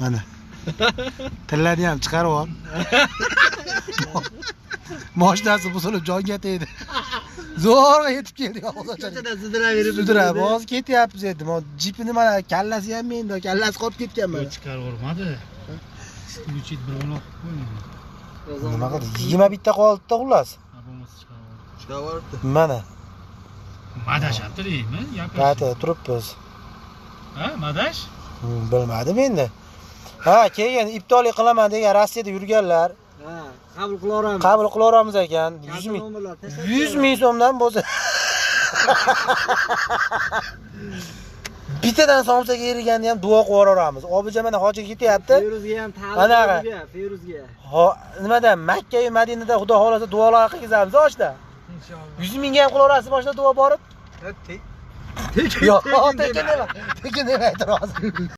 Mana. Tillani ham chiqarib ol. Moshinasi buzilib jonga tegdi. Zo'rg'a yetib keldik og'zochalik. Ko'chada sudraverib. Sudrab, hozir ketyapmiz endi. Mana jipini mana kallasi ham menda, kallasi qolib ketgan mana. Chiqarib yubormadi. Включить bir uloq qo'ying. Nima qildi? 21 ta qoldi-da xullas. Ha, bo'lmasa chiqarib yubordi. Chiqarib yuboribdi. Mana. Madashyapti deymi? Qayta turibmiz. Ha, madash? Bilmadim endi. Ha, keyin ibtoliy qilaman degan Rossiyada yurganlar Ha, qabul qilaveramiz. qabul qilaveramiz ekan. 100 ming. Nomerlar tashlab 100 ming so'mdan bo'lsa bittadan somsaga eriganni ham duo qilib yuboramiz. Obija mana hojiga ketyapti. Feruzga ham Mana ta'lim Feruzga. Ho, nimadan Makka va Madinada Xudo xolasa duolar qilgizamiz oshda. Inshaalloh. 100 mingga ham qilaverasiz boshda duo borib. Tekin Yo'q, tekin emas. Tekin emas, hozir.